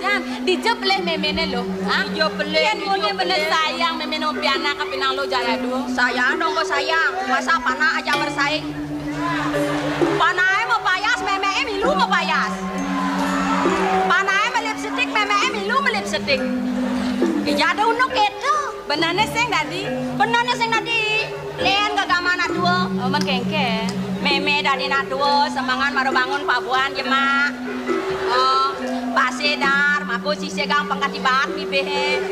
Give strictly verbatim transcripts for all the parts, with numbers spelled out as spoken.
Jan, dija pelih méméné lo? Hah? Dija pelih, yén dija munyi bener pelih. Sayang méméné om pianak ka pinang lo jala dua. Sayang dong, kok sayang. Masa panak aja bersaing. Panaké mapayas, méméné milu mapayas. Panaké malipstik, méméné milu malipstik. Ija ada unduk kéto. Benehné sing dadi? Benehné sing dadi? Lén gegaman anak tua. Oh, men kénkén. Mémé dadi anak tua, semengan mara bangun pabuhan jemak. Oh, pasé dar, mako sisé gampang kati baat bibihé.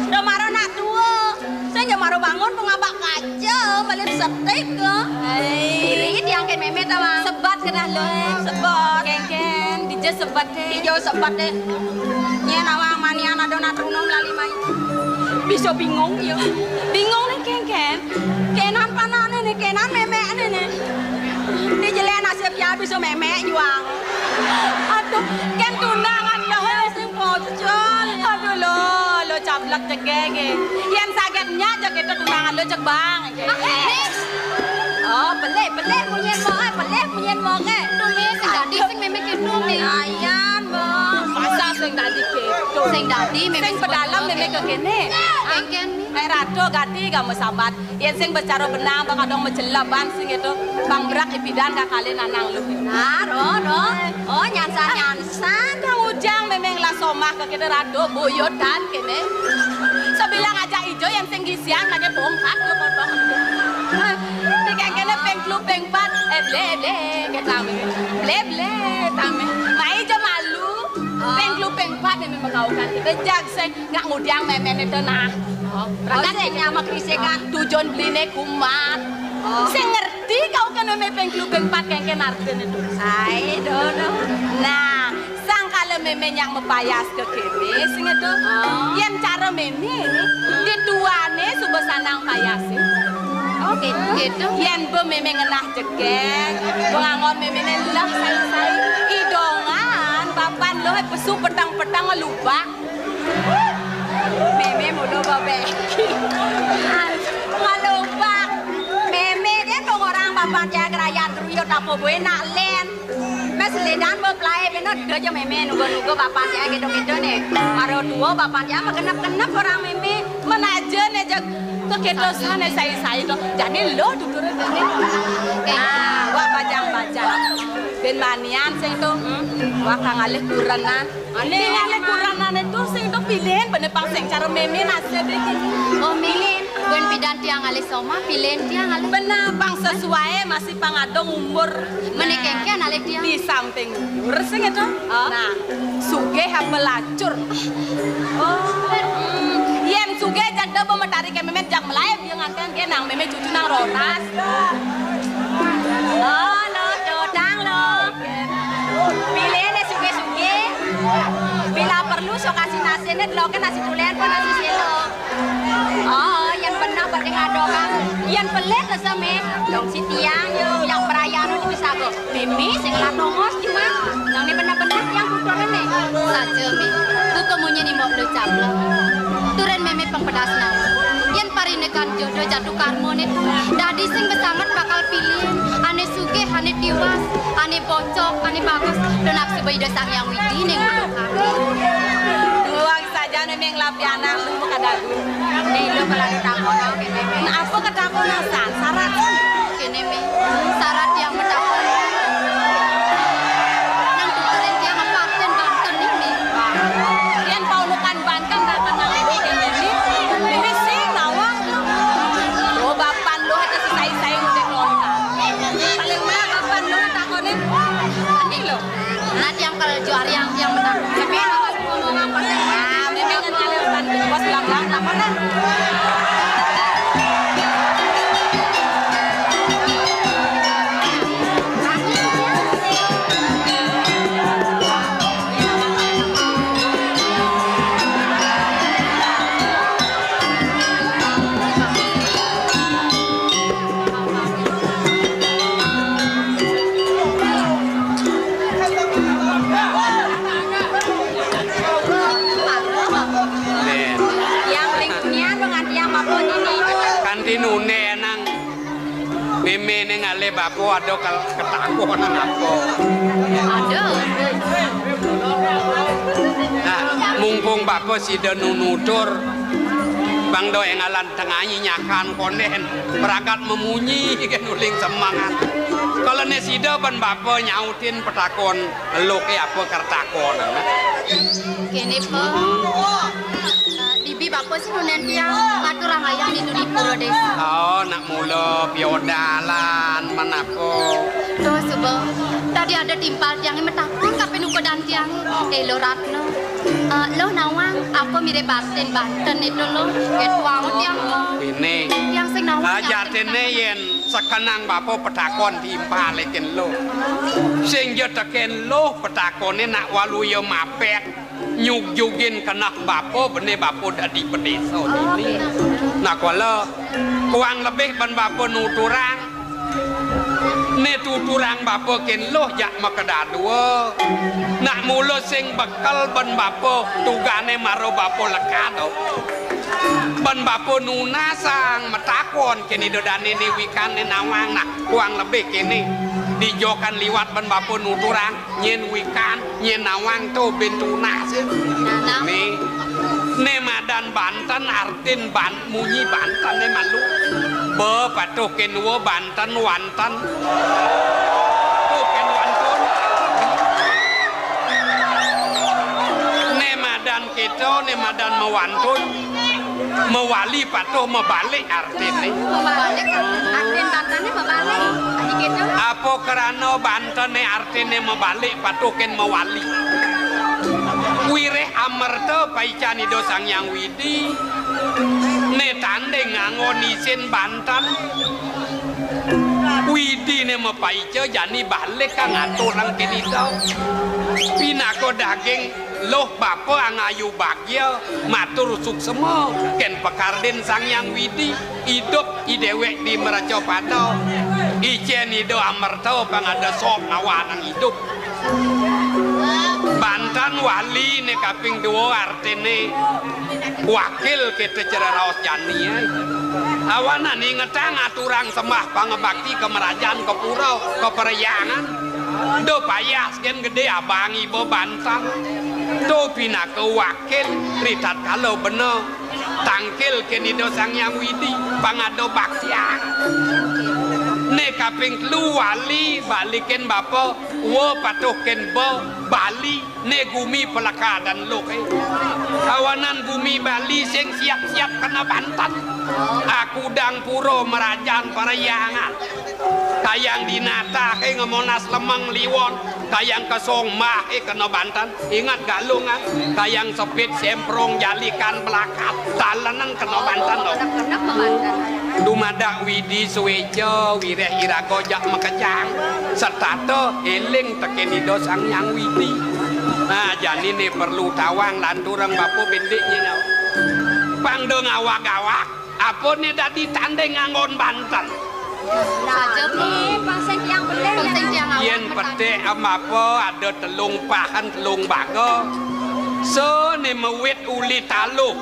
Da mara anak tua, sing ja mara bangun pengabak kaca, malipstik. Ai. Iri tiang kén mémé tawang. Sebat kedah lo, eh. Sebat. Kénkén, dija sebat. Dija sebat deh. Nyén awang manian ada nak tunung lali mai. Bisa bingung ya. Bingung né kénkén. Kénan panakné né, kénan méméné né. Di jelé nasib ya bisa mémé juang. Aduh, kén tunangan lo sing pocol. Aduh lo, lo cablak jegege. Yén saget nyak jeg itu tunangan lo jeg bang. Oh, pelih, pelih munyin mo, eh, pelih munyin mo, eh. Tuh, Mi, sing dadi, sing mémé kéto, Mi. Ayan, mo. Masa sing dadi kéto? Sing dadi, mémé sing sing pedalem, mémé kéto. Kéné. Kénkén, Mi. Eh, ratu gati kamu sabat. Yén sing bicara benang, bang kadang maceleban sing itu. Bang berak ipidan kakali nanang lu. Nah, ro, ro. Oh, nyansan, nyansan. Sang kang ujang mémé ngelah somah ka kéné ratu buyutan kéné. Sabilang aja ijo yén sing gisian lagi bongkak lu potong. Di kéné ping telu ping pat, eh, blé, blé, kéto mémé. Blé, blé, tame. Mai ja malu. Ping telu ping pat mémé makaukan. Bejag sing ngak ngudiang méméné to nah. Oh, berangkat sing sama krisikan. Tujuan beliné kumat. Oh. Sing ngerti kau kan mémé ping telu ping pat kénkén artiné to. Ai, do, do. Nah, sangkala mémé nyak mapayas ka kéné sing to. Oh. Yén cara mémé né, di tuané suba sanang payasé. Oh, kéto. Yén ba mémé ngenah jegég, ba ngangon méméné lah sai-sai. Idongan, bapan lo, eh, pesu petang-petang ngelubak. Mémé mula babé. Ngelubak. Mémé dia dong orang bapan dia gerayan geruyut apa bué nak lén. Mé selidan ba pelai bina da ja mémé nuga-nuga bapan dia kéto-kéto né. Mara tua bapan dia mah genep-genep orang mémé. Men aja né jeg kekétosan né sai-sai to. Jani lo tuturé né. Ah, wah bajang-bajang. Bén manian sing to. Hmm? Wah kang alih kurenan. Ané ngalih kurenané to sing to pilin bené pang sing cara mémé nasibé kéné. Oh, Mi, bén pidan tiang alih somah, pilin tiang alih. Bener, pang sesuai masih pang ada umur. Mené kénkén alih tiang. Di samping umur sing to. Oh. Nah, sugih apa lacur? Oh. Hmm. Yén sugih jak da ba matari ké mémé jak melai. Nganten ké nang mémé cucu nang roras. Oh, lo, dodang lo. Pilih né sugih-sugih. Bila perlu sok kasih nasi né, lo kan nasi tulen apa nasi selo. Oh, yang benar pada ngadokang. Yang pelit rasa mé. Dong si tiang yo, yang perayaan itu sago. Mémé sing ngelah tongos cuma nang né bener-bener tiang putra né. Saja, Mi. Buka munyi ni mok lu caplok. Turen mémé pang pedas nawa. Yén parindekan jodoh jatuh karma né to. Dadi sing besanget bakal pilih ané sugih, ané tiwas, ané bocok, ané bagus. To nafsu ba Ida Sang Hyang Widi né nguduh ané. Duang saja né ming lapianan lu kada. Né lu kalau ditakon, oké, mémé. Nah, apa ketakonan san? Syarat. Kéné, Mi. Syarat tiang matakon. Nang tukarin tiang apa artin banten né, Mi? Yén paunukan banten datang nang ini kéné, Mi. Ini sing nawang. Oh, bapan lu ada sisai-sai ngudik lontar. Paling mah bapan lu takonin. Ini lo. Nah, tiang kalau juara yang, yang menang. Tapi ngomong apa sih? Nah, mémé ngenalin ban bos belang-belang, apa dah? Yang paling kunian dengan tiang apa ini? Kanti nune nang mémé né ngalih bapa ada kal-, ketakonan apa? Ada. Nah, Mumpung bapa sida nunutur, bang do enggalan tengai nyakan konden, pragat memunyi kén uling semengan. Kalau né sida ban bapa nyautin petakon, eluké apa kertakon. Kéné, Pa. Dibi bapa sing nundén tiang, matur ayah di Dudipura Désa. Oh, nak mula piodalan, menapa? Tuh, suba. Tadi ada timpal tiangé metakon kapinukudan tiangé. Eh, Lo Ratna. Eh, Lo nawang, apa mirib artin banten itu, Lo? Ket wau tiang, Lo. Ini. Tiang sing nawang. Ah, jatiné yén sekenang bapa petakon timpalé kén Lo. Sing ja tekén Lo petakoné nak waluya mapet. Nyugjugin keneh bapa, bené bapa dadi pedésa dini. Nah, kala kuang lebih ban bapa nuturang. Né tuturang bapa kén Luh jak makadadua. Nak mula sing bekel ban bapa tugané mara bapa lekad. Ban bapa nunasang matakon kén ida dané né wikan né nawang. Nah, kuang lebih kéné. Dijokan liwat ban bapa nuturang. Nyén wikan, nyén nawang to bén tunas. Nah, nah. Né, né madan banten artin ban-, munyi banten né malu. Ba patuh kén wa banten wanten. To kén wantun. Né madan kéto, né madan mawantun. Mawali patuh mabalik artiné. Mabalik. Artin bantené mabalik. Adi kéto. Apa krana bantené artiné mabalik patuh kén mawali. Wiréh amerta paican Ida Sang Hyang Widi. Né tanding nganggon isin banten. Widiné mapaica jani balik kang aturang kén Ida. Pinaka daging Luh bapa angayu bagya, matur suksema, kén pakardin Sang Hyang Widi, idup i déwék di mracapada. Icén Ida amerta pang ada sok ngawanang idup. Banten wali né kaping dua artiné wakil kita cara raos jani, ai. Awanan ingetang aturang sembah pangabakti ka mrajan, ka pura, ka parhyangan. Do payas Kén gedé abang iba banten. To pinaka wakil ritatkala bena tangkil kén Ida Sang Hyang Widi pangada baktian. Né kaping telu wali, bali kén bapa, wa patuh kén ba, bali, né gumi palekadan Luh, eh. Awanan gumi Bali sing siap-siap kena banten. Akudang pura mrajan parhyangan. Kayang di natah, eh, ngamonas lemeng liwon. Kayang ka song mah, eh, kena banten. Ingat Galungan. Kayang sepit semprong jalikan belakat. Taleneng kena banten, to. Dumadak Widi suéca wiréh iraga jak makejang. Setata éling tekén Ida Sang Hyang Widi. Nah, jani né perlu tawang lanturang bapa béndik nyén. Pang da ngawag-awag. Apa né dadi tanding nganggon banten? Nah, saja, Bu. Pang sing tiang beling, pang sing tiang awak. Yén petik am apa ada telung pahan, telung baga. Sa né mawit uli taluh.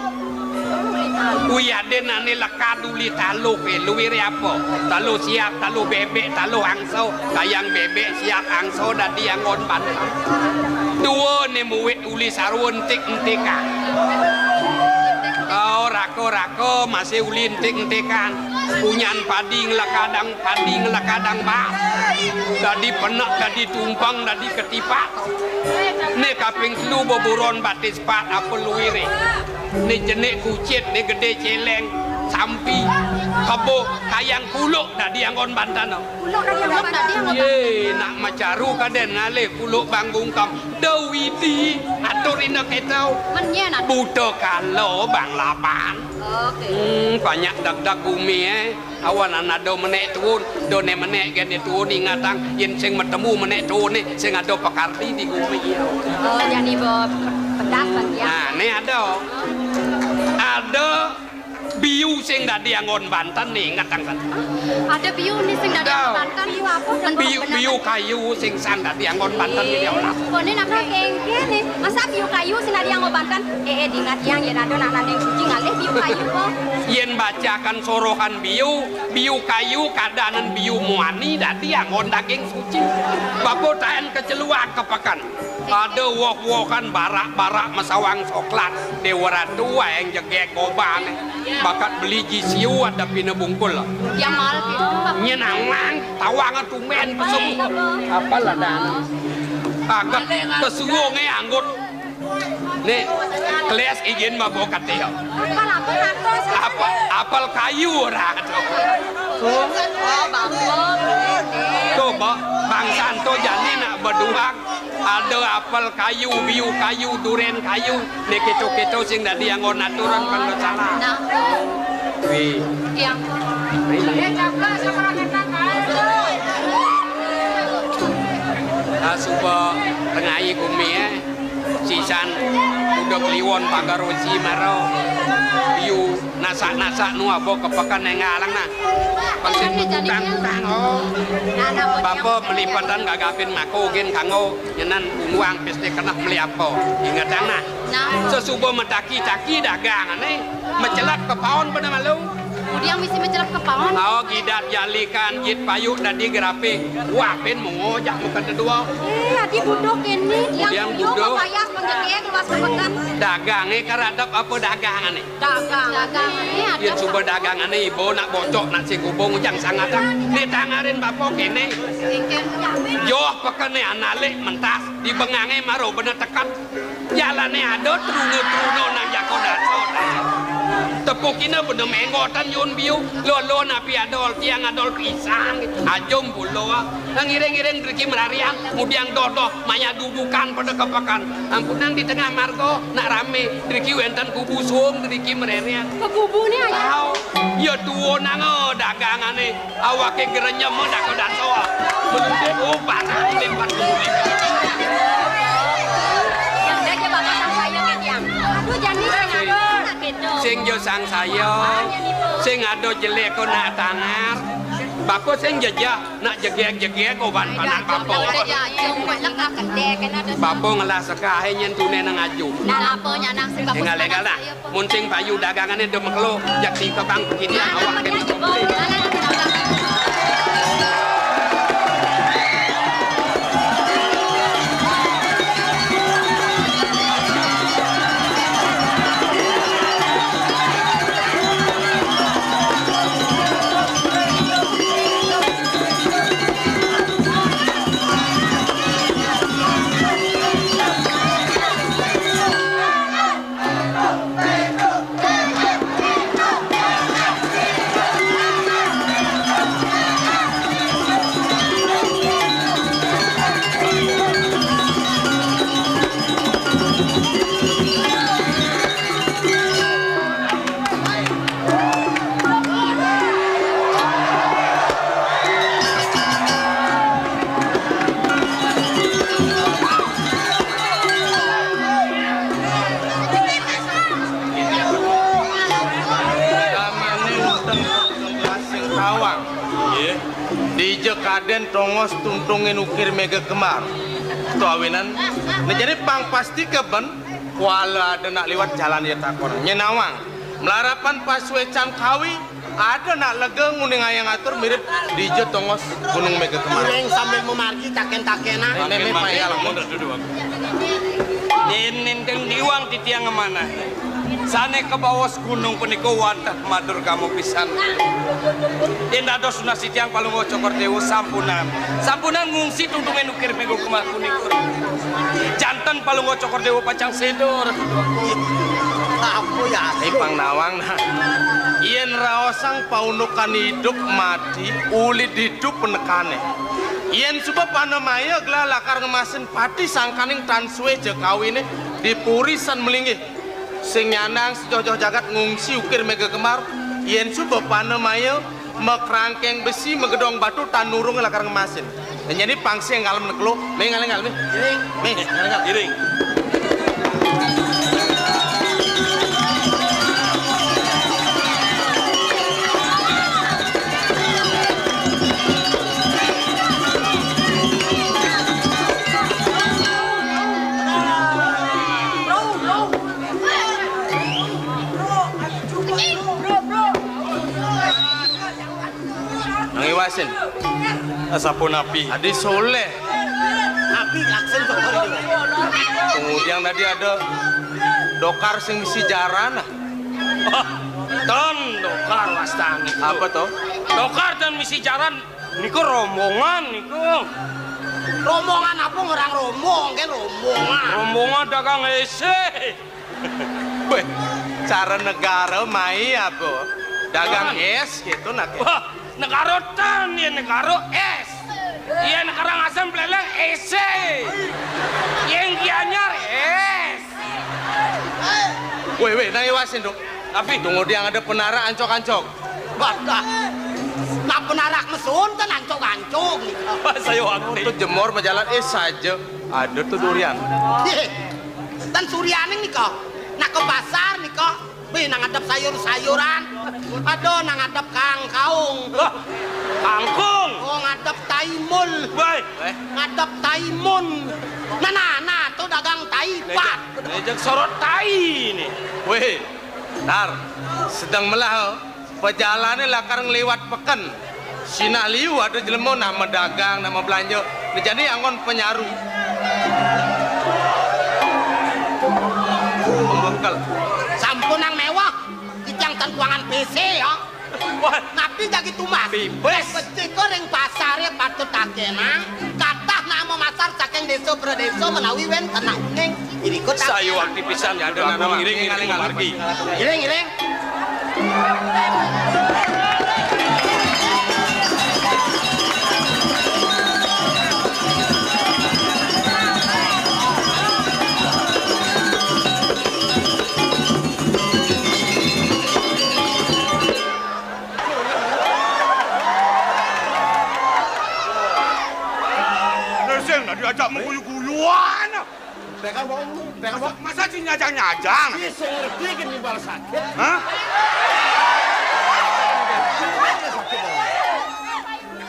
Wiadin ané lekad uli taluh, eh, luiré apa? Taluh siap, taluh bébék, taluh angsa, kayang bébék siap angsa dadi anggon banten. Dua né mawit uli sarwa entik-entikan. Oh, raka-raka masih uli entik-entikan. Punyan padi nglekadang padi nglekadang bas. Dadi penek, dadi tumpeng, dadi ketipak. Né kaping telu beburon batis pat apa luiré. Né jenik kucit, né gedé céléng, sampi, kebo, kayang kuluk dadi anggon banten. Kuluk dadi anggon banten. Yé, nak macaru kadén ngalih kuluk bang bungkem. Da Widi, atur inda kéto. Buta kala bang laban. Oké. Hmm, banyak dagdag gumi, eh. Awanan ada menék tuun, da né menék gén né tuun ingatang, yén sing matemu menék tuun né, sing ada pakardi di gumi. Oh, jani ba pedas bagi ya. Nah, né ada. Ada Biu sing dadi anggon banten né, inget tang san. Ada biu né sing dadi anggon banten. Biu apa? Biu, biu kayu sing san dadi anggon banten né, ya Allah. Koné nak kéngkén né. Masa biu kayu sing dadi anggon banten? Eh, eh, dingat yang yén ada nak nanding suci ngalih biu kayu kok. Yén bacakan sorohan biu, biu kayu kadanan biu muani dadi anggon daging suci. Bapa taén ka Celuak ka peken. Ada woh-wohan barak-barak masawang soklat. Déwa Ratu waé jegég gobané. Bakat beli ji siu ada pina bungkul. Nyén awang tawang tumbén pesu. Apa lah dah. Agak pesuwungé anggut. Né, kelas ijin mah bawa katil. Apa, apel kayu ora. Tuh, ba-, bangsan to jani nak beduang. Ada apel kayu, biu kayu, durén kayu. Né kéto-kéto sing dadi anggon aturan pang salah. Nah. Wih. Iya. Wih, nah. Ah, suba tengahi gumi, eh. Sisan udah kliwon pagar usi maro. Biu nasak-nasak nu apa ka peken énggalang nah. Penting tukang-tukang, oh. Bapa melipetan gagapin mako gén kanggo nyenan unduang pesta keneh meli apa. Ingetang nah. Nah. Sesuba metaki-taki dagangané, mecelep ka paon pada malu. Udiang misi mecelep ka paon. Ao gidat jalikan jit payu dadi gerapé. Wah, pin mengojak muka dedua. Eh, adi buduk ini. Udiang buduk. Payas penjegég luas ka peken. Dagangé karadep apa dagangané? Dagang. Dagang. Yén suba dagangané iba nak bocok nak sing gubung ujang sangatang. Né tangarin bapa kéné. Joh pekené analik mentas di bengangé maro bener teket. Jalané ada truna-truna nang jako daso. Tepukina bener menggotan yun biu. Lolo napi adol tiang adol pisang. Ajum bulo. Ngiring-ngiring driki merarian. Mudiang doh-doh maya dudukan pada ka peken. Ampunang di tengah marga nak ramé. Driki wénten kubu suung driki mererian. Kububuné aja. Au, ya tuwa nang, eh, dagangané. Awaké grenyem dak daso. Menudé oh batang lipat kulit. Yang dah aja Bapak sangsaya ké tiang. Aduh, jani sing aduh nak kéto. Sing ja sangsaya. Sing ada jelék ko nak tangar. Bapa sing jejeh nak jegég-jegég ko ban panak bapa. Bapa ngelah sekahé nyén tuné nang aju. Nah, apa nyanang sing bapa. Énggal-énggal nah. Mun sing payu dagangané da makelo, jak sing kebang kini awak kene. Sing tawang. Nggih. Dija kadén tongos tuntungin ukir méga kembar. To awinan. Nah, jani pang pasti keben, kuala ada nak liwat jalan ya takon. Nyén nawang. Melarapan pasuécan kawi, ada nak lega nguning ayang atur mirip dija tongos gunung méga kembar. Iring sambil memargi takén-takénan. Mémé payal. Yén nindeng diwang titiang ngemanah. Sané kabaos gunung punika wantah madurgama pisan. Yén dados nunas titiang Palungguh Cokor Déwa sampunang. Sampunang ngungsi tuntungin ukir méga kembar punika. Janten Palungguh Cokor Déwa pacang séda. Apa ya? Ipang nawang nah. Yén raosang paundukan idup mati, uli didup penekané. Yén suba panemaya gelah lakar ngemasin pati sangkaning tan sué ja kawiné di puri san melinggih. Sing nyandang sejoh-joh jagat ngungsi ukir méga kembar, yén suba panemaya makrangkéng besi magedong batu tan nurung lakar ngemasin. Nah, jani pang sing ngalem nekelo, mé ngalem-ngalem. Iring. Mé ngalem-ngalem. Iring. Sin. Sapunapi? Adi Soleh. Napi laksin dokar ini? Kemudian tadi ada dokar sing misi jaran, ah. Oh, ten dokar wastane. Apa to? Dokar ten misi jaran niku rombongan niku. Rombongan apa, orang rombong kan rombongan. Rombongan dagang esih. Weh, cara negara mai apa? Dagang es gitu nak. Wah, negara ten ya negara es. Ya negara ngasem pleleng es. Yang Gianyar es. Weh, weh, nang iwasin dong. Tapi tunggu dia ada penara ancok-ancok. Wadah. Nah, penarak mesun ten ancok-ancok. Wah, saya waktu itu jemur berjalan es saja. Ada tuh durian. Yeh. Ten surianing nika. Nak ke pasar nika. Wih, nang ngadep sayur-sayuran. Aduh, nang ngadep kangkaung. Wah, kangkung. Oh, ngadep taimul. Baik. Eh. Ngadep taimun. Nah, nah, nah, tuh dagang taipat. Ngejek, ngejek sorot tai ini. Weh, tar, sedang melah, oh. Pejalane lakar ngliwat peken. Sinah liu ada jelema nak medagang, nak mebelanja. Nah, jani anggon penyaru. Pembekel. Sampun nang mewah. Titiang ten kuangan P C ya. Wah. Napi jagi tumbas? Pipis. Becik ring pasare patut takenang. Kathah nak memasar saking desa pradesa menawi wenten nak uning. Irikut tak. Sayu akti pisan, ada nang ngiring, ngiring, ngiring, margi. Ngiring, ngiring. Sing dah diajak mengguyu-guyuan. Tekan bawah dulu, tekan bawah. Masa sing nyajang-nyajang? Sing ngerti ke nimbal sakit. Hah?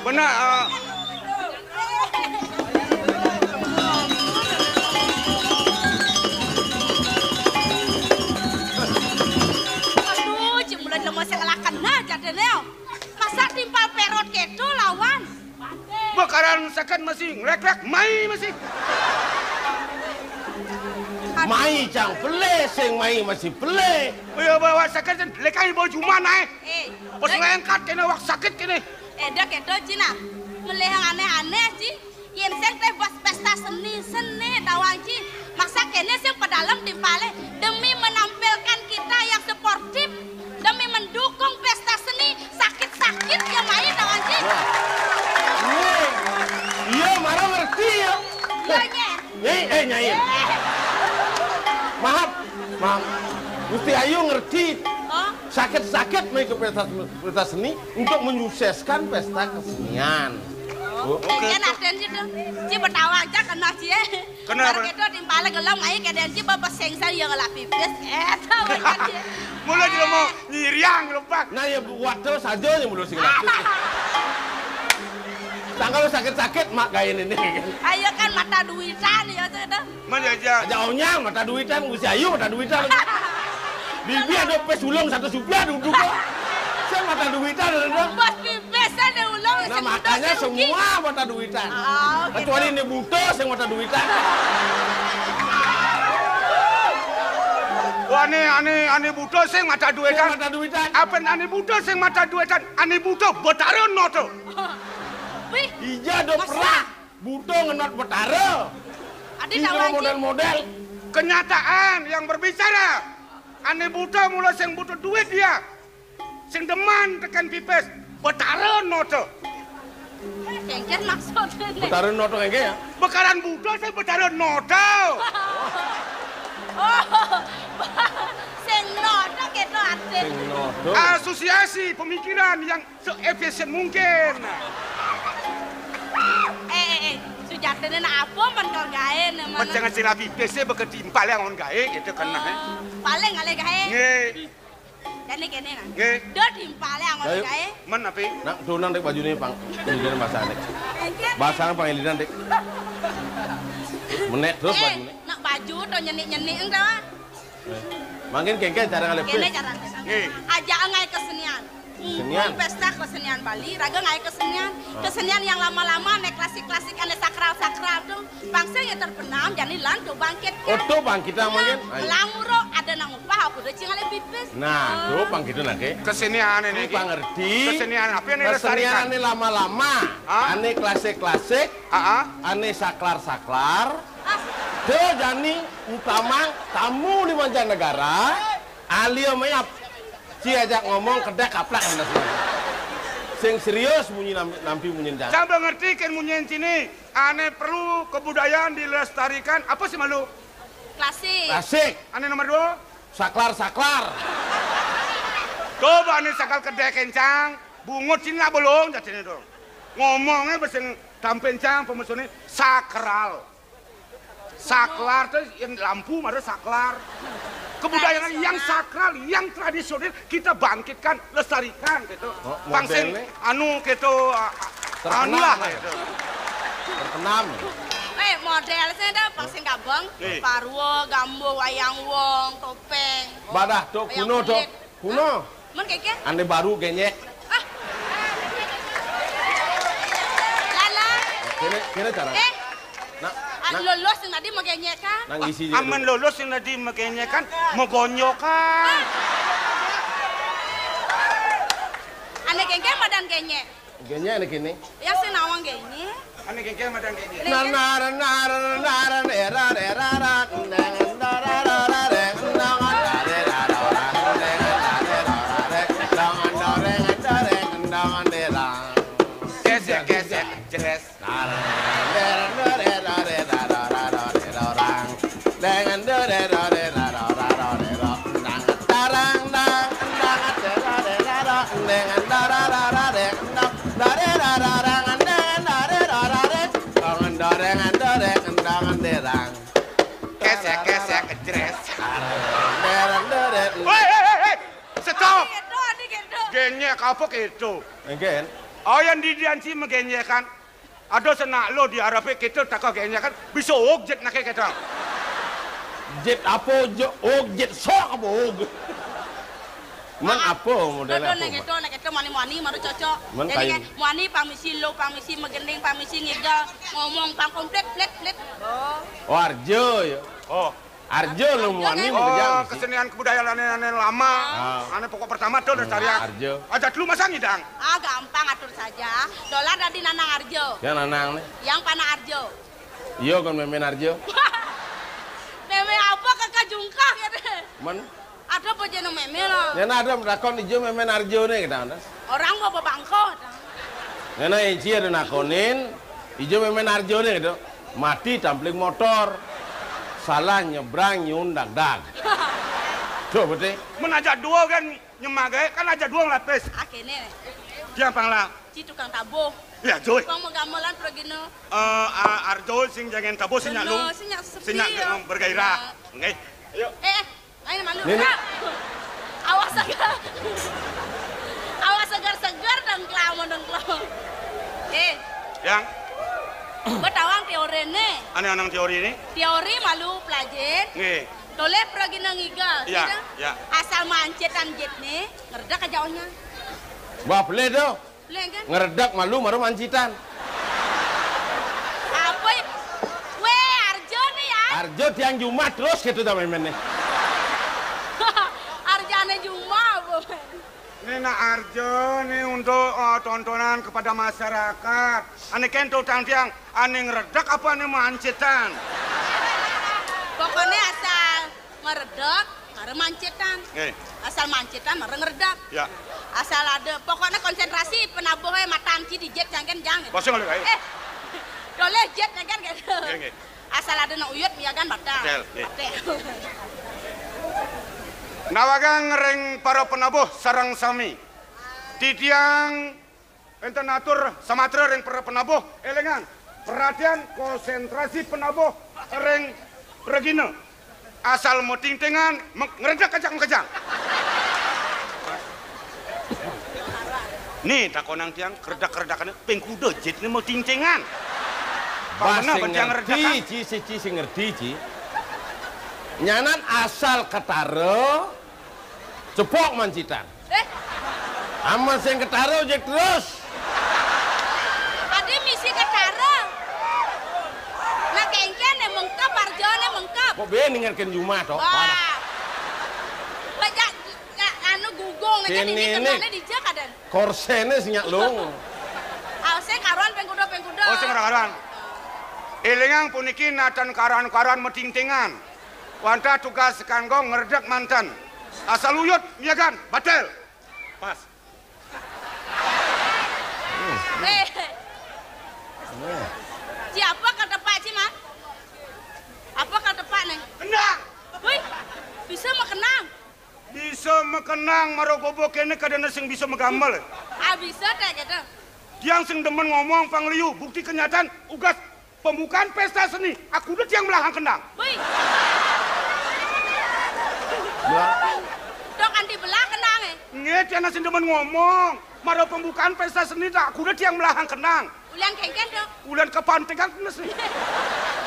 Benar, eh. Aduh, cik mula lemo sing ngelaken nah jadene. Masa timpal perot keto lawan? Bekaran seket masih ngrekrek, mai masih. Mai cang pele, sing mai masih pele. Oh ya, bawa seket, lekai bawa juman, eh. Eh, pas lengkat kene, wak sakit kene. Eh, dah keto, Cina. Melehang aneh-aneh, Ci. Yen sing teh bas pesta seni, seni tawang, Ci. Maksa kene sing pedalem timpale demi menampilkan kita yang sportif, demi mendukung pesta seni, sakit-sakit ya main tawang, Ci. Wah. Iya, iya, marah ngerti ya. Iya, Nyai. Nyai, eh, Nyai. Eh. Maaf, maaf. Gusti Ayu ngerti. Oh. Sakit-sakit main ke pesta, pesta seni untuk menyukseskan pesta kesenian. Oh, oke. Kan ada gitu. Ci betawa aja kena, Ci, eh. Kenapa? Bar keto timpale gelem, ayo kedenci bebesengsan ya ngelak pipis. Eh, tahu aja, Ci. Mula juga mau nyiriang lepas. Nah, ya buat terus aja yang mula sing lagi. Tanggal sakit-sakit mak kain ini. Ayo kan mata duitan ya, Ci, dah. Man ya aja. Aja onyang mata duitan, usia ayu mata duitan. Bibi ada pes ulung satu supiah duduk kok. Saya mata duitan, ada. Bos pipis ada ulung. Nah, makanya semua mata duitan. Ah, oke. Kecuali ini buta, saya mata duitan. Wah, ane, ane, ane buta sing mata duitan. Sing mata duitan. Apa ane buta sing mata duitan? Ane buta betara noto. Wih. Ija do masa? Perang. Buta ngenot betara. Adi. Ija tahu aja. Model-model. Kenyataan yang berbicara. Ane buta mula sing buta duit dia. Sing demen teken pipis, betara noto. Kengken maksudnya. Betara noto kengken ya? Bekaran buta sing betara noto. Oh, sing noto keto artin. Sing noto. Asosiasi pemikiran yang seefisien mungkin. Eh, eh, eh, sujatine nak apa men kau gawe ne? Macam ngasih rapi pese beketimpal yang on gawe gitu kena, eh. Oh, paling ale gawe. Nggih. Jane kene nah. Nggih. Do timpale angon gawe. Men api? Nak donang dek bajune pang. Ini basah dek. Basah pang ilinan dek. Menek terus bajune. Nak baju to nyenik-nyenik ento. Mangkin kengken cara ngalih. Kene cara. Nggih. Aja ngae kesenian. Kesenian. Pesta kesenian Bali, raga ngaé kesenian. Kesenian yang lama-lama, ané klasik-klasik, ané sakral-sakral to. Pang sing ya terbenam, jani lan to bangkit. Oh, to bangkit mangkin. Ai. Lamuro ada nang upah, aku udah cingalé pipis. Nah, to bangkit naké. Kesenian ini. Pang ngerti. Kesenian apa yang dilestarikan? Kesenian ané lama-lama, ané klasik-klasik, ané saklar-saklar. To jani utamang tamu di mancanegara, alia mayap. Ci ajak ngomong kedék kaplak. Sing serius munyi nampi, nampi munyin cang. Cang ngerti kén munyin ciné, ané perlu kebudayaan dilestarikan. Apa sih malu? Klasik. Klasik. Ané nomor dua? Saklar-saklar. Coba ané saklar kedék kencang, bungut ciné nak bolong jatiné dong. Ngomongnya beseng tampencang pemesuné sakral. Saklar tuh yang lampu, mara saklar. Kebudayaan yang sakral, yang tradisional kita bangkitkan, lestarikan gitu. Pang sing anu gitu, anu lah gitu. Terkenam. Eh, model saya dah pang sing gabung. Parwa, gambo, wayang wong, topeng. Badah to kuno to. Kuno. Mun kéké? Ané baru génjék. Ah. Lala. Kéné, kéné cara. Eh. Nah, lulus sing tadi magénjékan. Nang isi. Amun lulus sing tadi magénjékan, magonjokan. Ané kéké madan génjék. Génjék ané kéné. Yang sing nawang génjék. Ané kéké madan génjék. Nar, nar, nar, nar, nar, era, era, ra, nang, nar, ra, ra, ra, reng, nang, nar, ra, ra, ra, ra, nang, nar, ra, ra, ra, reng, nang, nar, ra, ra, ra, ra, nang, nar, ra, ra, ra, ra. Gesek, gesek, jeres. Nar, nar, nar, ra, ra, ra, ra, ra, ra, ra, ra, rang. Dengan dore dore ra ra ra ra re ro, nang tarang nang nang dore ra ra, dengan dore ra ra re, nang dore ra ra ra, dengan dore ra ra re, dengan dore ngan dore ngan dore rang. Kesek kesek jeres. Dore dore. Woi, hei, hei, hei. Stop. Génjék apa kéto? Engken. Oh, yang di Dianci magénjékan. Ada senak lo di arapé kéto, teka génjékan, bisa og jit naké kéto. Jit apa, og jit sok apa og? Men apa model apa? Nek kéto, nek kéto mani-mani mara cocok. Men kayu. Muani pang misi lo, pang misi magending, pang misi ngigel, ngomong pang komplit, plit, plit. Oh. Oh, arja ya. Oh. Arja lo muani. Oh, kesenian kebudayaan ané, ané lama. Ah. Ané pokok pertama to lestarian. Arja. Aja dulu masa ngidang. Ah, gampang atur saja. Dolar dadi nanang arja. Yang nanang né? Yang panah arja. Iya, kon mémén arja. Mémé apa, kakak jungkah gitu. Men? Ada apa jeneng mémé lo? Yang ada merakon ijo mémén arja né kita. Orang mau bebangko. Ngena iji ada nakonin, ijo mémén arja né gitu. Mati tampling motor. Salah nyebrang nyun dagdag. Tuh, betul. Men aja dua kan nyemak gaé, kan aja dua ngelapis. Ah, kéné. Dia pangla. Ci tukang tabuh. Ya, Joy. Tukang mau gamelan pragina. Eh, a-, arjo sing jangan tabuh, sing nyak lu. Sing nyak sepi, sing nyak, ya. Bergairah. Nggih. Ayo. Eh, eh. Ayo malu. Nih, nih. Awas seger. Awas seger-seger dengklau, mau dengklau. Eh. Yang? Betawang teori né. Ané anang teori né? Teori malu pelajin. Nggih. Toleh pergi nang igal. Iya, iya. Asal mancitan jit né, ngeredak aja onya. Wah, boleh tuh. Ngeredak malu mara mancitan. Apa ya? Wéh, arjo né ya. Arjo tiang Jumat terus gitu ta mémén né. Arjane Jumat apa? Né nak arjo né untuk, eh, tontonan kepada masyarakat. Ané kento tang tiang, ané ngeredak apa ané mancitan? Pokoknya asal ngeredak, mara mancitan. Nggih. Asal mancitan, mara ngeredak. Ya. Asal ada, pokoknya konsentrasi penabuhé matan ci dijit jangken jang. Basa ngalih kaé. Eh, doleh jit jangken gitu. Nggih, nggih. Asal ada nak uyut miagan batal. Betul, nggih. Batal. Nawagang ring para penabuh sareng sami. Titiang Enten atur samatra ring para penabuh, élingang, perhatian, konsentrasi penabuh ring regina. Asal matingtingan, me-, ngredak kejang-kejang. Nih, takonang tiang, keredak-keredakane ping kuda jitne matingtingan. Bah, sing ngerti, ci, ci, ci, sing ngerti, ci. Nyanan asal ketara, cepok mancitan. Eh. Aman sing ketara ojek terus. Adi misi ketara. Nah, kengken né mengkep, arjané mengkep. Kok bé ningalkan jumah to? Wah. Bajak, ya, anu gugung aja. Kéné ini né kenalnya di Jakadan. Korséné sing nyak lung. Awas karuan pengkuda-pengkuda. Oh, sing ora karuan. Élingang puniki natan karuan-karuan metingtingan. Wantah tugas kanggo ngredeg manten. Asal uyut miyagan, batil. Pas. Eh. Ci, apa katepak, ci, Mas? Apa katepak, Neng? Kendang. Wih, bisa makenang. Bisa makenang, mara gobo kéné kadéna sing bisa magamel. Ah, bisa téh gitu. Tiang sing demen ngomong pangliu, bukti kenyataan, ugas pembukaan pesta seni, aku udah tiang melahang kendang. Wih. Dok anti belah kendang, eh. Nggih, tiang sing demen ngomong. Mara pembukaan pesta seni, tak aku udah tiang melahang kendang. Ulian kengken, Dok. Ulian kepantegan kena sih.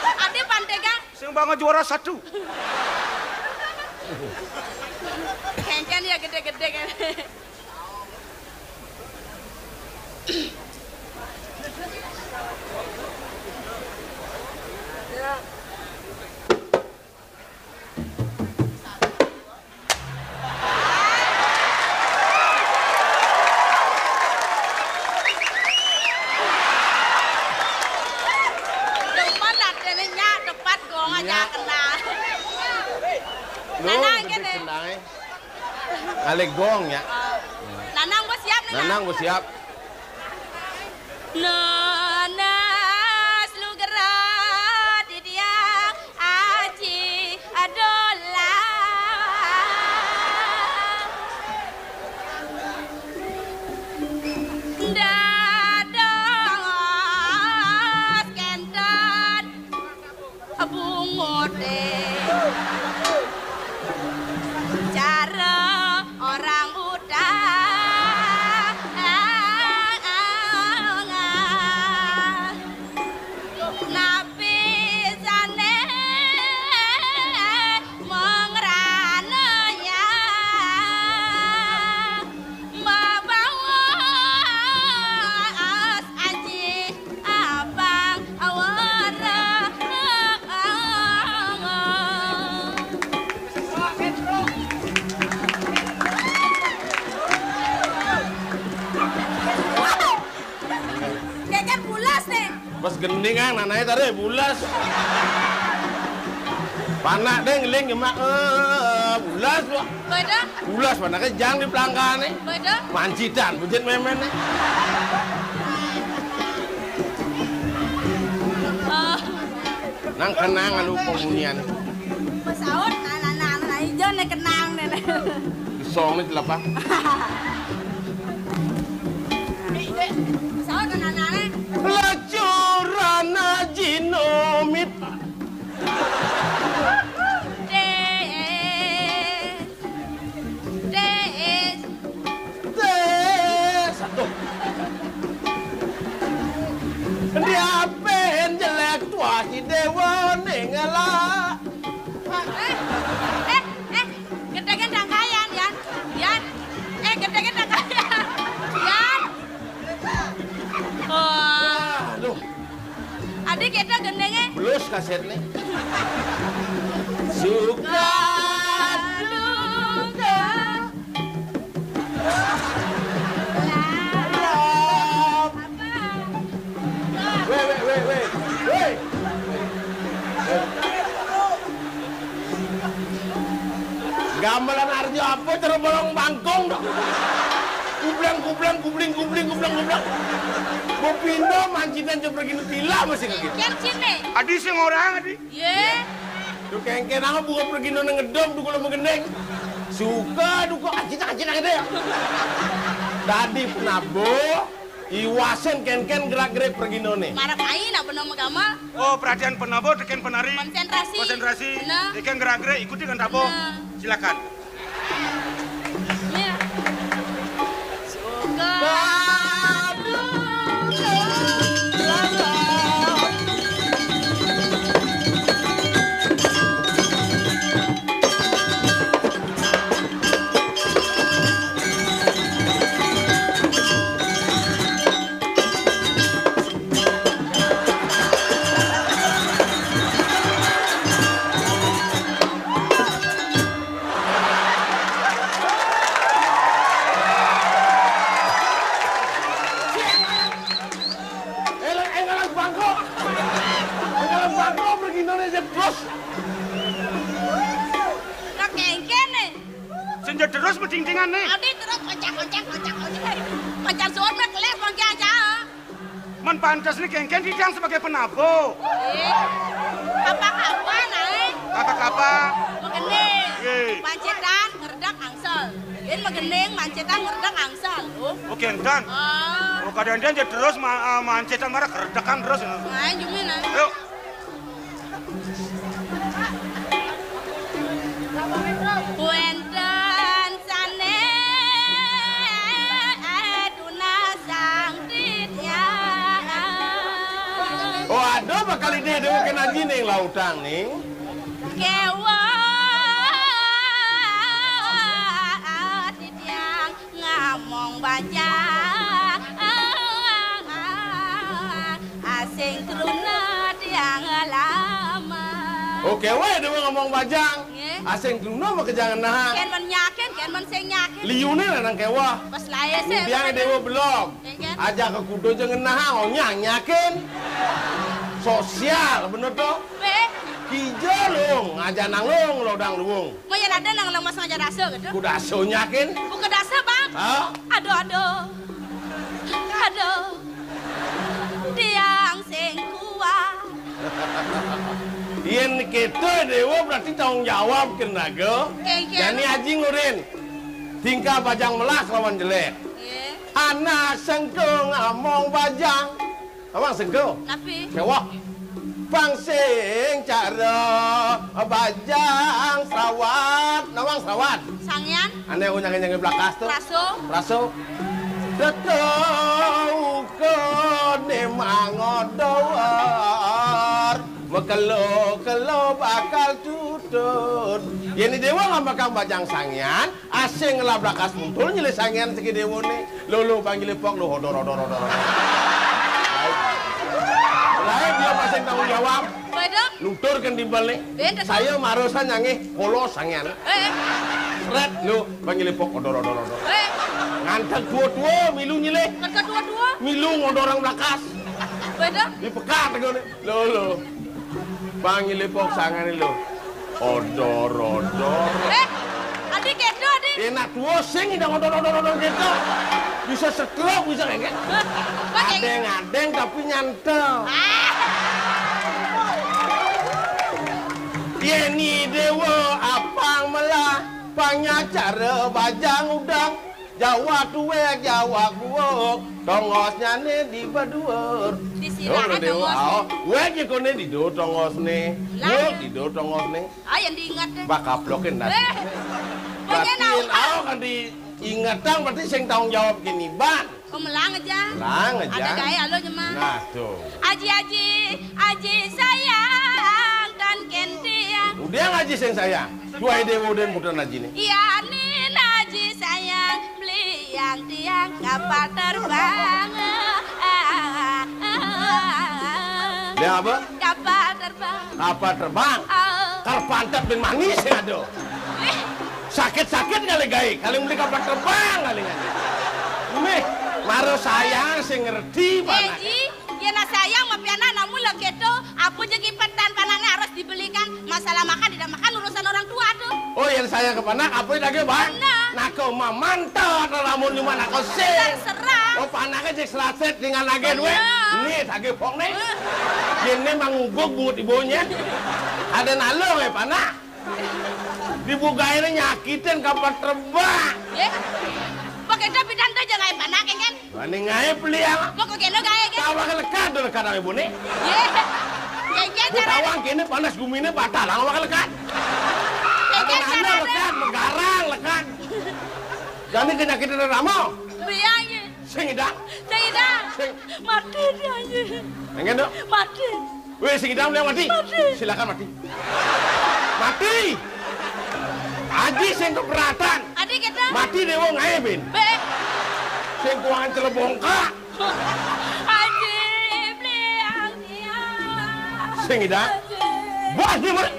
Ada pantegan. Sing banget juara satu. Kengken ya gede-gede kan. Demen lah, dene nyak tepat gong aja kena. Lu Nanang gede kene. Kenai. Alé gong ya. Nanang gua siap nih. Nanang gua siap. Nanas lu gerak di dia aji adolah. Dados kenten bungoté. Cara orang utang. Napi sané mengranaya. Mabaos aji abang awara. Kékén bulas né. Pas gending, ah, nanaé taré bulas. Panak dé ngeling nyemak, eh, bulas, Pak. Betul. Bulas panaké jang di pelangkané. Betul. Mancitan, bujit méméné. Oh. Nang kenang anu pemunian. Pesaut, nah, nah, nah, nah, ijo né kenang né. Song né telapa. Pesaut, nah, nah, nah. Lacuran aji nomit. Dés. Dés. Dés. Aduh. Diapén jelék tuah si déwa ning ngelak. Eh, eh, eh, gedegin dangkayan, Yan. Yan. Eh, gedegin dangkayan. Yan. Wah. Aduh. Adi kita gendengnya. Belus kasetnya. Suka duka. Weh, weh, weh, weh. Weh. Gamelan Arjo apa cara bolong bangkong dong. Kubleng, kubleng, kubling, kubling, kubleng, kubleng. Mau pindah mancinan coba gini tila masih kaget. Ken sini. Adi sing orang, Adi. Yé. Duh, kénkén aku buka pergi nang ngedom, duh, kalau mau gendeng. Suka, duh, kok acit-acit gitu ya. Tadi penabo, iwasen kénkén gerak-gerik pergi none. Marah main, apa nama gamal? Oh, perhatian penabo, tekén penari. Konsentrasi. Konsentrasi. Bener. Tekén gerak-gerik, ikuti kan tabo. Bener. Silakan. Terus? Lah kéngkén né. Sing jederus medingdingan né. Adi terus kocak-kocak, kocak-kocak. Pacar suwun mah kelir mangke aja. Men pantes né kéngkén titiang sebagai penabuh. Eh, apa kapan ae? Apa-apa? Megening. Nggih. Mancétan, ngredeg, angsel. Yén megening, mancétan, ngredeg, angsel. Oh. Oh, kénten. Ah. Oh, kadang-kadang jederus ma-, eh, mancétan marang ngredegan terus. Nah, jumin ae. Yuk. Wénten sané tunasang titiang. Oh, ada bakal ini ada mungkin aji ning lautang ning. Kéweh titiang ngamong bajang. Asing kruna tiang lama. Oké waé déwa ngamong bajang. Nggih. Asing kruna mah kéjang ngenahang. Kén men nyakin, kén men sing nyakin. Liuné lanang kéweh. Pas laé sih. Biang déwa belum. Nggih, kan? Ajak ka kuda ja ngenahang, onyang nyakin. Sosial bener to. Wéh. Kija lung, aja nang lung, lodang luung. Maya ada nang lemes ngajar rasa gitu. Kuda aso nyakin. Bukan dasa, Bang. Hah? Aduh, aduh. Aduh. Tiang sing kuat. Yén kéto déwa berarti tanggung jawab kén raga. Kéngkén. Jani aji ngurin. Tingkah bajang melah kelawan jelék. Nggih. Anak sengkung among bajang. Nawang sengko. Napi? Kéweh. Pang sing cara bajang srawat. Nawang srawat. Sangyan. Ané nyangé-nyangé blakas to. Raso. Raso. Tetau koné mangodor. Mekelo-kelo bakal tutut. Yén déwa ngambekang bajang sangyan, asing ngelah blakas mutul nyilih sangyan siki déwané. Lho, lho, panggilé pok, lho, odor, odor, odor, odor. Lain dia masih tanggung jawab. Apa itu? Nutur kan timbal nih. Beda. Saya marosan nyangé polos sangyan. Eh, eh. Sret, lho, panggilé pok, odor, odor, odor. Eh. Ngantek tua-tua, milu nyilih. Ngantek tua-tua. Milu ngodorang blakas. Beda. Di pekat, nih. Lho, lho. Panggilé pok sangané lho. Odor, odor. Eh, adi kéto, adi. Enak tua sing idang odor, odor, odor kéto. Bisa stroke, bisa kéngkén. Adéng-adéng tapi nyantel. Ah. Yén déwa apang melah, panyacara bajang udang. Jawak tuwék, jawak buuk, tongosnyané di baduur. Disirahan tongosné. Wék ya koné di duur tongosné. Lah. Buuk di duur tongosné. Ah, yang diinget deh. Bak kaplokin dah. Eh. Berarti pokoknya tahu, kan diingetang, berarti sing tanggung jawab kini ban. Oh, melang aja. Melang aja. Ada gaya lo, Jema. Nah, tuh. Aji, aji, aji sayang, tan kén tiang. Udah ngaji sing sayang. Duai déwa dén putra najiné. Iya, nin aji sayang, beliang tiang kapal terbang. Dia apa? Kapal terbang. Kapal terbang. Ah. Kar pantat ben manis ya ada. Eh. Sakit-sakit kali gaé, kali beli kapal terbang kali kan. Nih, maro sayang sing ngerti. Eh, mana? Ji, yén sayang mah pianak, namun lagi itu, apa je kipetan panaknya harus dibelikan. Masalah makan, tidak makan urusan orang tua tuh. Oh, yén sayang ka panak, apa dagé, Bang? Bener. Nak kau mah mantap, lamun cuma nak kau sing. Terserah. Oh, panaknya cek selaset dengan lagi duit. Bener. Nih, dagé pok nih. Eh. Yén né manguguk bungut ibunya. Ada nalo ya panak. Dibukainnya nyakitin kapal terbang. Eh? Pakai tapi tante jangan panak kan? Mending aja beli ya. Pokok kene gaé kan? Tawa ke lekat tuh lekat sama ibu nih. Iya. Kayak gitu. Tawa kene panas guminé batal, tawa ke lekat. Kayak gitu. Ada nana lekat, menggarang lekat. Jadi kenyakitan ramo. Iya, iya. Sing idang. Sing idang. Sing. Mati dia, iya. Enggak dong. Mati. Weh, sing idang yang mati. Mati. Silakan mati. Mati. Aji sing keberatan. Adi kita. Mati déwa ngaé, Bin. Be. Sing kuangan celebongkak. Aji, beli yang dia. Sing idang. Aji. Bos, dia mana?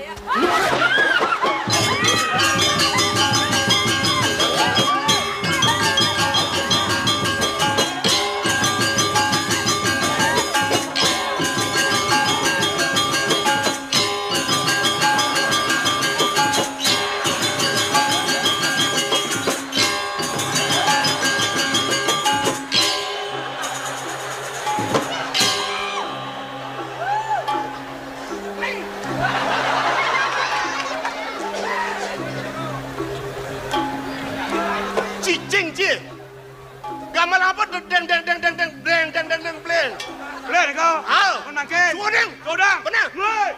Angkén. Sudang. Sudang. Benar. Mulai.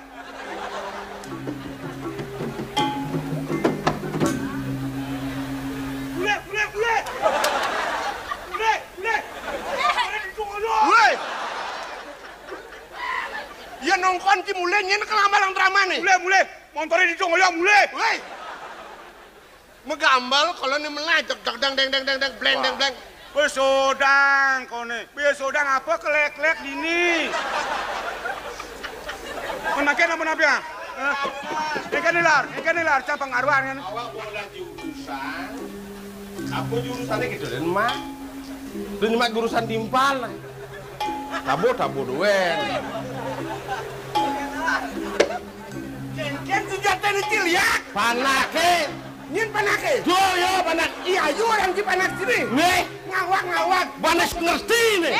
Mulai, mulai, mulai. Mulai, mulai. Mulai. Iya nongkon ki mulai, nyén kelamaan drama né. Mulai, mulai. Montoré di Jongoyong, mulai. Mulai. Magambal kalau né melajak, dang, dang, dang, dang, dang, dang, bleng, dang, bleng. Wah. Besodang koné. Besodang apa kelék-lék dini? Menaken apa napi, ah? Hah? Engké nilar, engké nilar, cang pengaruhan kan? Awak bola jurusan. Apa jurusannya gitu, Den, Mak? Den, Mak, jurusan timpal. Tabo, tabo duén. Kénkén senjatané, Cil, ya? Panaké. Nyén panaké? Yo, yo, panak. Iya, yo orang ci panak sini. Nih. Ngawak, ngawak. Banes ngerti nih.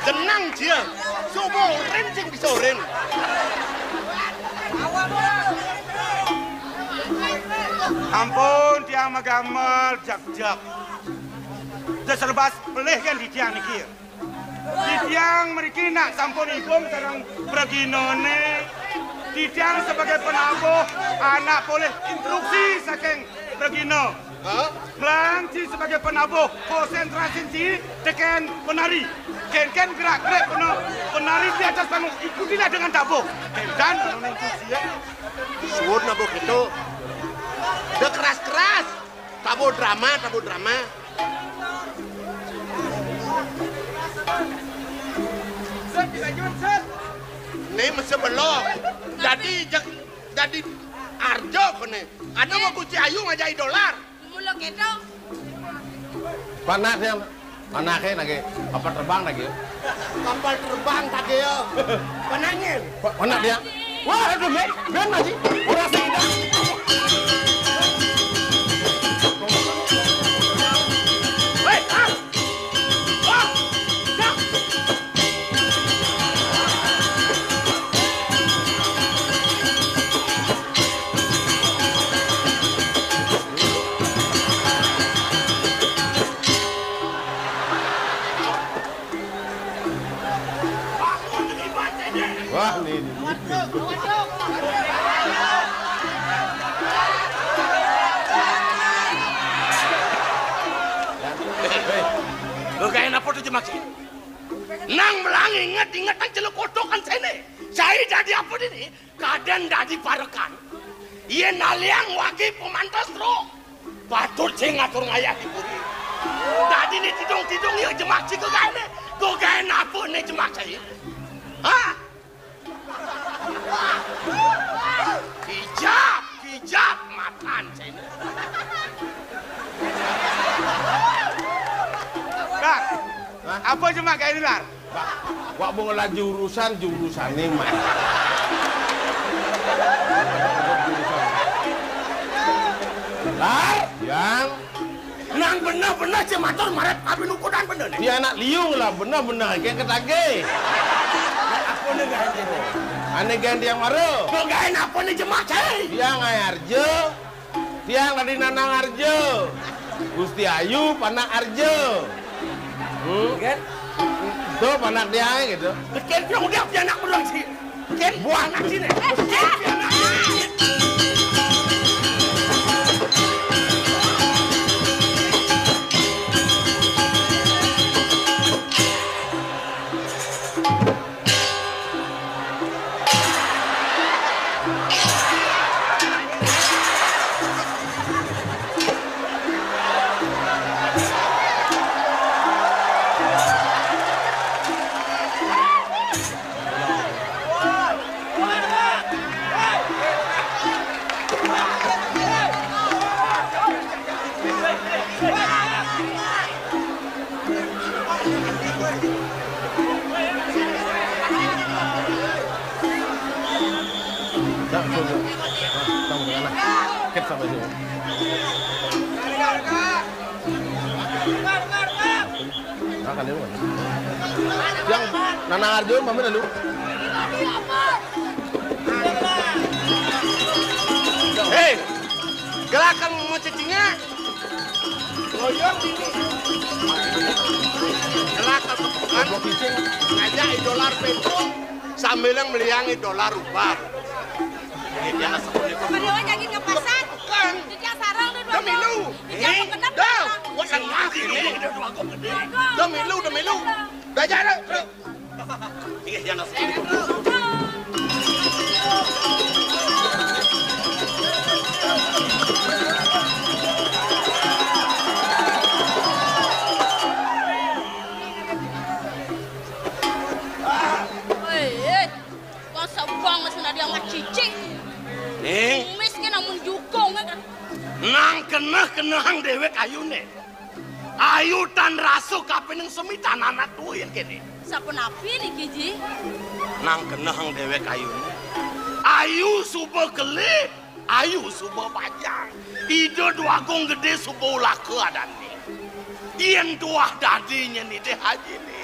Jenang dia. Sobo rin sing bisa rin. Ampun, tiang magamel, jak-jak. Wis serba pelih kan di tiang niki. Di tiang mriki nak sampun igung sareng preginané. Di tiang sebagai penabuh anak polih instruksi saking pregina. Hah? Mlangci sebagai penabuh, konsentrasi ci tekén penari. Kénkén gerak-gerik pena-, penari di atas panggung, ikutilah dengan tabuh. Kénkén penari instruksi ya. Suwun nabuh gitu. Udah keras-keras. Tabuh drama, tabuh drama. Né mesti belum. Dadi jeg-, dadi arjo koné. Ada mau kunci ayu ngajai dolar. Mula kéto. Panak dia. Panaké lagi. Kapal terbang lagi. Kapal terbang tadi ya. Panaknya. Pa-, panak dia. Wah, aduh, Ben, Ben masih. Ora sida. Hei, ah. Ah. Dah. Wah, ini. Lo gak enak foto jemak sih. Nang melang inget-inget nang celuk kotokan sini. Saya jadi apa ini? Kadén dadi parekan. Yén naliang wagi pamantes roh, patut sing ngatur ngayah di puri. Dadi né tidung-tidung ya jemak ci gegaéné. Gegaé napi né jemak ci? Hah? Kijab, kijab matan ci. Kak, hah? Apa jemak gaé nilar? Wak, wak mau ngelah jurusan, jurusané, Mas. Lah, yang nang beneh-beneh cé matur marep kabin ukudan beneh né. Dia anak liung lah, beneh-beneh kayak ketagih. Apa né gaé? Ané gaé yang mara. Kok gaé apa né jemak cai? Dia ngayar je. Tiang tadi nanang arja. Gusti Ayu panak arja. Hmm? Kan? Tuh panak dia gitu. Kén pian udah pian anak beruang sih. Kén buah anak sini. Kén pian anak. Dah, suruh. Nah, tahu dah lah. Ket sama dia. Nah, kali lu. Yang Nana Arjun, mami lalu. Hei, gerakan mau cacingnya. Goyong ini. Telah ketepukan. Ngajak dolar petrol sambil yang meliangi dolar rupiah. Ini dia nasib ini. Pada wajah kita pasar. Bukan. Di dia sarang tuh dua. Demi lu. Di dia mau kenapa? Dah, gua yang mati nih. Demi lu, demi lu. Dah jalan. Iya, iya, nasi. Woi, eh, wong sebong wis nadya mah cicing. Ning. Miskin amun jukung, eh, kan. Nang keneh-kenehang déwék ayuné. Ayu tan rasa kapining semi tan anak tuin kéné. Sapunapi niki, Ji? Nang kenehang déwék ayuné. Ayu suba kelih, ayu suba bajang. Ida Dwagung Gedé suba ulaka adané. Yén tuah dadi nyén Ida Haji né.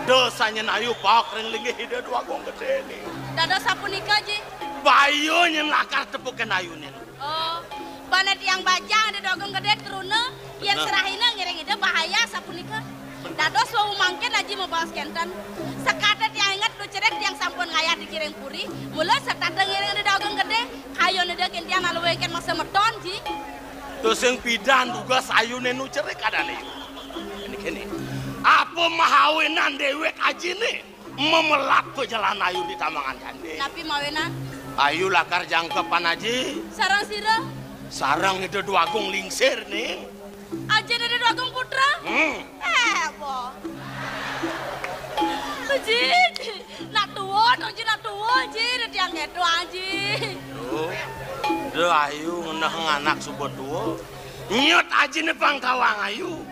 Da sanyén ayu paok ring linggih Ida Dwagung Gedé né. Dados sapunika, Ji? Baya nyén lakar tepukin ayuné. Oh, bana tiang bajang Ida Dwagung Gedé truna, yén serahina ngiring Ida bahaya sapunika. Dados wau mangkin Aji mabaos kénten. Sakadi tiang inget duh cerik tiang sampun ngayah dikiring puri, mula setata ngiring Ida Dwagung Gedé, kayun Ida kén tiang naluwingkin mangsa meton, Ji. Tusing pidan dugas ayuné nu cerik adané. Kéné, kéné. Apa mahawinan déwék Ajiné? Memelat pajalan ayu di tamangan candi. Napi mawinan? Ayu lakar jangkepan Aji. Sareng sira? Sareng Ida Dwagung Lingsir, Ning. Aji Ida Dwagung Putra? Hmm. Eh, apa? Ji, nak tua, dong, Ji, nak tua, Ji, ida tiang kéto, Ji. Duh, Ida Ayu ngenehang anak suba tua. Nyut Ajiné pang kawang ayu.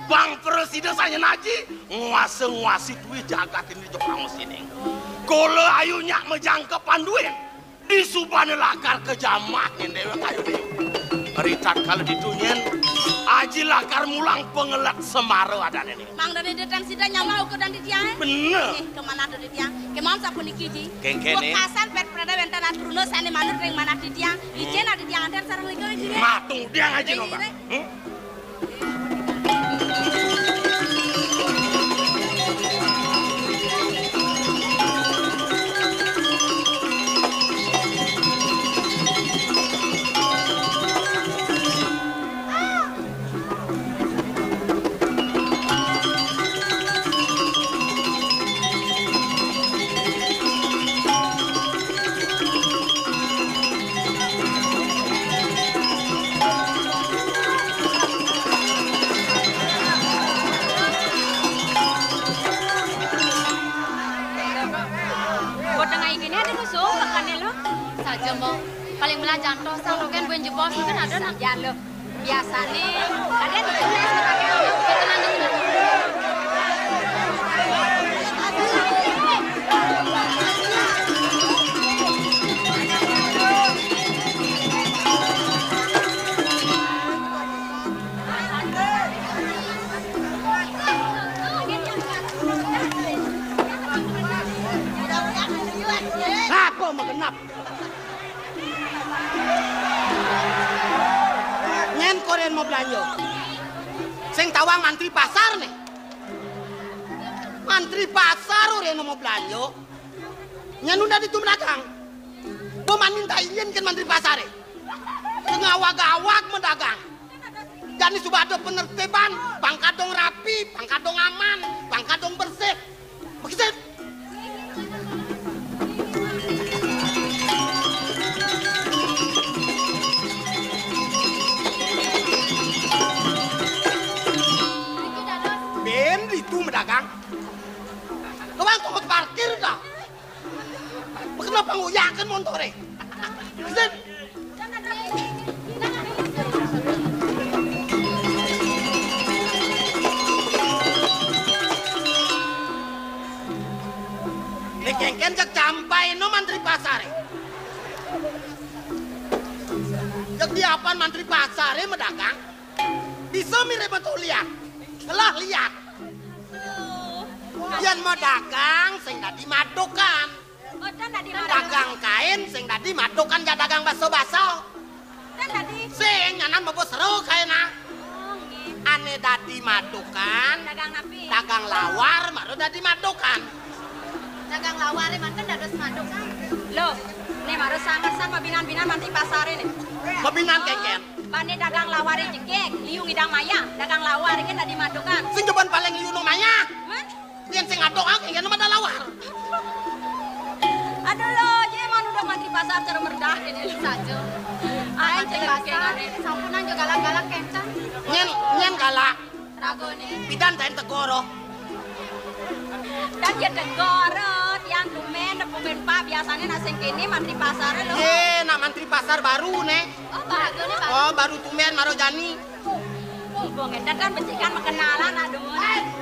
Pang prasida sanyén Aji, nguasa-nguasi duit jagat ini jok rangosining. Kala ayu nyak majangkepan duit, disubané lakar kajamah nyen déwék ayu déwék. Ritatkala ditu nyén, Aji lakar mulang pangelet semara adané né. Mangdané Ida tan sida nyamah ukudan titiang. Bener. Nggih, kamanah titiang. Kémaon sapuniki, Ji. Kéngkéné. Wekasan pét prada wénten atruna sané manut ring manah titiang. Hmm. Ijin titiang antar sareng lika, Ji. Matung tiang Aji. Nggih, nombak. Nggih. Hmm? Kota ngai kene ada musuh, makanya lo. Saja mau. Paling belah jantung, sang rogen buen jebos, kan ada nak. Jangan lo. Biasane, kalian itu yang dipakai orang. Kita nanti tinggal. Apa magenap? Nyén koréan mau belanja. Sing tawang mantri pasar nih. Mantri pasar koréan mau belanja. Nyén udah ditu dagang. Bo manin tak ingin kan mantri pasar. Ngawag-awag mau dagang. Jani suba ada penertiban, pang kadung rapi, pang kadung aman, pang kadung bersih. Begitu. Bén ditu medagang. Kawang toko parkir dah. Kenapa nguyakin montore? Begitu. Kéngkén jak campai no mantri pasaré. Jak diapaan mantri pasaré madagang? Bisa mirip metu liat. Lah liat. Yén madagang sing dadi madukan. Mboten dadi madukan. Dagang kain sing dadi madukan, jak dagang baso-baso. Ten dadi. Sing nyanan mlebu seru kaéna. Oh, nggih. Ané dadi madukan. Dagang napi? Dagang lawar mara dadi madukan. Dagang lawaré manten dados madukan. Lho, né mara sanget san mabinan-binan mantri pasaré né. Mabinan kéngkén. Bani dagang lawaré jegég, liu ngidang mayah, dagang lawar iki dadi madukan. Sing jebon paling liu nu mayah. Hah? Yén sing aduk ah, kéngkén mah da lawar. Aduh lo, jé man udah mantri pasar cara merdah kéné. Saja. Aé mantri pasar, sampun aja galak-galak kénten. Nyén, nyén galak. Ragoné. Pidan saén tegoro. Dan ya tegoro, tiang tumén, tumén Pak, biasané nak sing kéné mantri pasar lo. Yé, nak mantri pasar baru né. Oh, baru né, Pak. Oh, baru tumén mara jani. Mumpung énten kan becikan makenalan, aduh.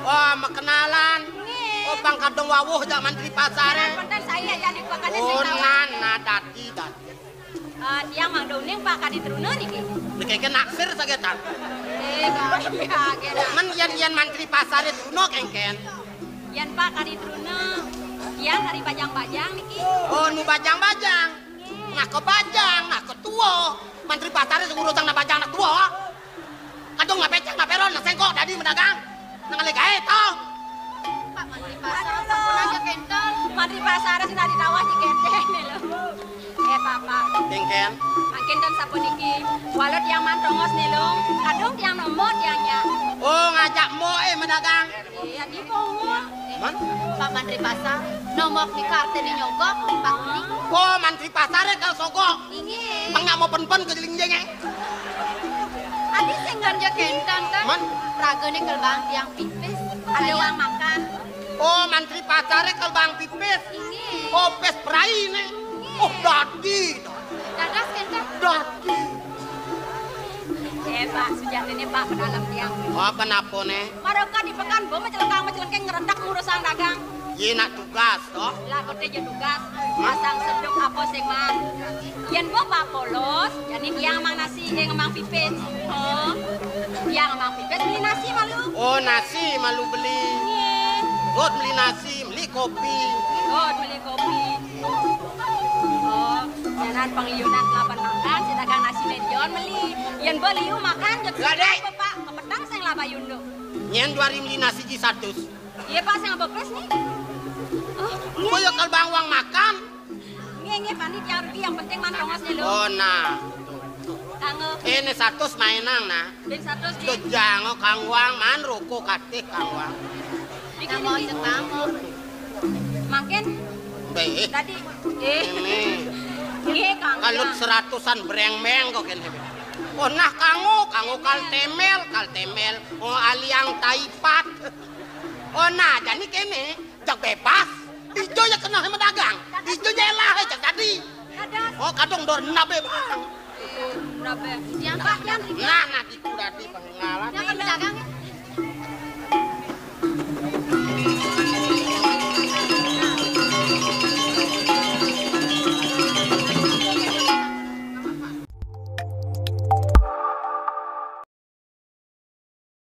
Oh, makenalan. Nggih. Oh, pang kadung wawuh jak mantri pasaré. Énten saya ya di pakané. Oh, sing tahu. Nah, nah, dadi, dadi. Eh, tiang mangda uning, Pak, kadi truna niki. Niki ké naksir sagétan. Eh, kok iya, gé. Men yén, yén mantri pasaré truna kéngkén. Yén Pak kadi truna, tiang kadi bajang-bajang niki. Oh, nu bajang-bajang. Nggih. Nak ké bajang, nak ké tua. Mantri pasaré sing ngurusang nak bajang nak tua. Kadung nak pécék, nak péron, nak séngkok, dadi madagang. Nang alé gaé to. Pak mantri pasar, sampun aja kénten. Mantri pasar sing dadi tawah di kénten né lho. Eh, Bapak. Kéngkén. Mangkin ten sapuniki. Walau tiang man tongos né lho. Kadung tiang nomor tiang nya. Oh, ngajak mbok é madagang. Iya, di pungut. Man? Pak mantri pasar, nomok di kartu di nyogok, Pak kuning. Oh, mantri pasaré kal sogok. Inggih. Tengah mau pen-pen ke jeling jengé. Adi sing ganja kénten kan? Man? Ragané kel bang tiang pipis. Ada uang makan. Oh, mantri pasaré kel bang pipis. Inggih. Oh, pis perai né. Inggih. Oh, dadi. Dados kénten. Dadi. Eh, Pak, sujatiné, Pak, pedalem tiang. Oh, kenapa né? Mara ka di pekan, bo macelengkang-macelengking ngredak ngurusang dagang. Yé nak tugas, toh? Lah, beté ja tugas. Masang seduk apa sing man. Yén bo Pak polos, jani tiang mang nasi, eh, ngemang pipis. Oh. Tiang ngemang pipis, beli nasi malu. Oh, nasi malu beli. Nggih. Rot beli nasi, beli kopi. Rot beli kopi. Oh, nyanan pangliunan kelaban makan, sing dagang nasi né dion meli. Yén bo liu makan, jek. Lah, Dék. Apa, Pak? Kepetang sing laba yundo. Nyén dua rim lina siji satus. Iya, Pak, sing bepes nih. Oh, iya. Boyo kal bang uang makan. Nggih, nggih, Pak, niki yang rugi, yang penting man tongos né lho. Oh, nah. Kanggo. Ini satus mainang, nah. Bin satus, Dék. Tuh jango kang uang man ruko katih kang uang. Niki, niki. Mangkin. Bé. Tadi. Eh. Ini. Nggih, Kang. Kalut seratusan brengmeng kok kéné. Oh, nah, kanggo, kanggo kal temel, kal temel. Oh, aliang taipat. Oh, nah, jani kéné, jak bebas. Ijo ya kenal sama dagang. Ijo ya lah, jak tadi. Oh, kadung dor nabe, Bang. Eh, nabe. Yang Pak, yang. Nah, nah, diku tadi pengenalan. Yang dagang.